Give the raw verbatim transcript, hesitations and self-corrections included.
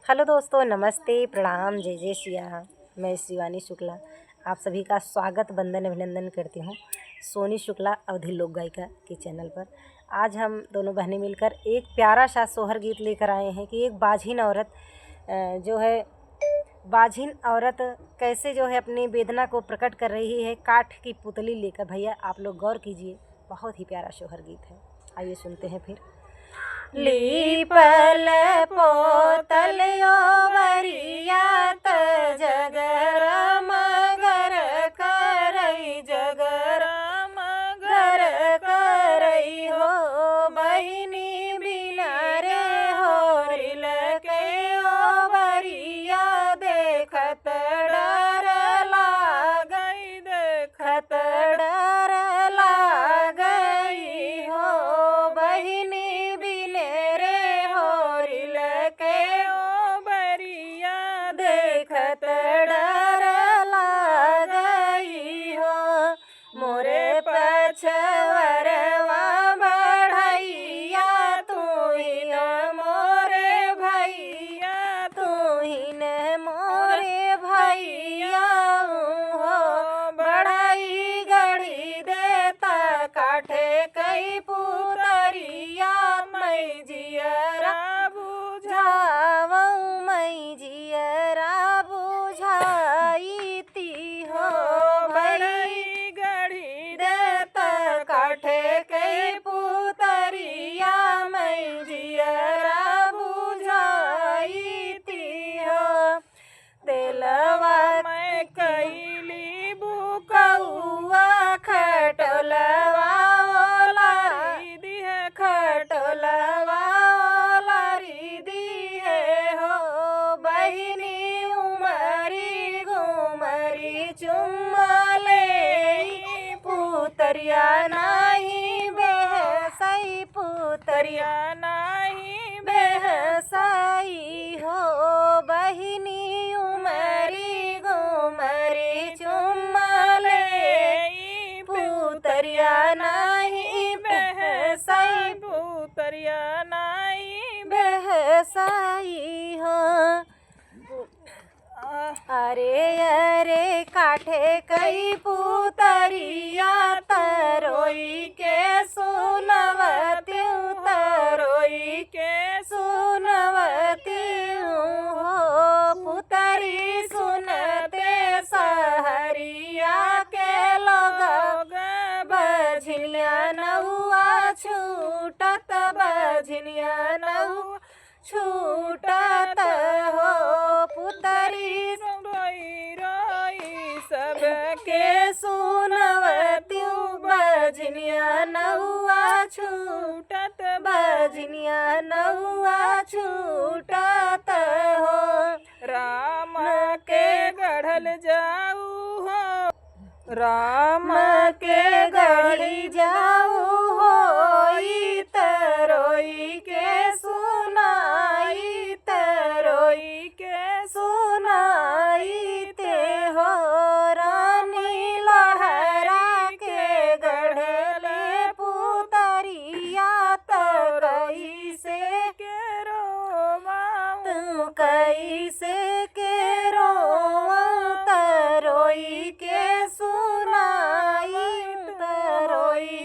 हेलो दोस्तों, नमस्ते, प्रणाम, जय जय सिया। मैं शिवानी शुक्ला आप सभी का स्वागत, वंदन, अभिनंदन करती हूँ सोनी शुक्ला अवधी लोक गायिका के चैनल पर। आज हम दोनों बहनें मिलकर एक प्यारा सा सोहर गीत लेकर आए हैं कि एक बाझिन औरत, अ, जो है, बाझिन औरत कैसे जो है अपनी वेदना को प्रकट कर रही है काठ की पुतली लेकर। भैया, आप लोग गौर कीजिए, बहुत ही प्यारा सोहर गीत है। आइए सुनते हैं फिर। लीपल पोतल ओवरिया त जगरमगर करई, जगरमगर करई हो। बहिनी बिना रे होरिल के ओवरिया देखत डर लागई, देखत डर लागई हो। बहिनी बिने रे होरिल के ओवरिया देखत डर लागई हो। मोरे पछवरवा बढ़इया, तू ही न मोरे भइया, तू ही न मोरे भइया हो। बढ़ई गढ़ी देता काठे कई पुतरिया, मई जियरा बुझावउ, मई जियरा बुझाई ती हो। बढ़ई गढ़ी देत काठे कई पुतरिया, मई जियरा बुझाई ती हो। तेलवा मैं कइली बुकउआ, खटोलवा ओलारी दिहे, खटोलवा ओलारी दिहे हो। बहिनी उमरी गुमरी चुम्मा लेई, पुतरिया नाही बेहसई, पुतरिया नाही बेहसई हो। बहिनी उमरी गुमरी चुम्मा लेई, पुतरिया नाही बेहसई, पुतरिया नाही बेहसई हो। अरे अरे काठे कई पुतरिया, तरोई के सुनवत्यू, तरोई के सुनवत्यू हो। पुतरी सुनते सहरिया के लोग, बझिनिया नउआ छूटत, बझिनिया नउआ छूटत हो। पुतरी रोई रोई सबके सुनवत्यू, बझिनिया नउआ छूटत, बझिनिया नउआ छूटत हो। राम के गढ़ल जाऊ हो, राम के गढ़ी जाऊ हो। ई तरोई के सुनाई, तरोई के सुनाई ते हो। रानी लोहरा के गढ़ले पुतरिया, तरोई से के रोवाऊ, तू कैसे के रोवाऊ, तरोई के सुनाई, तरोई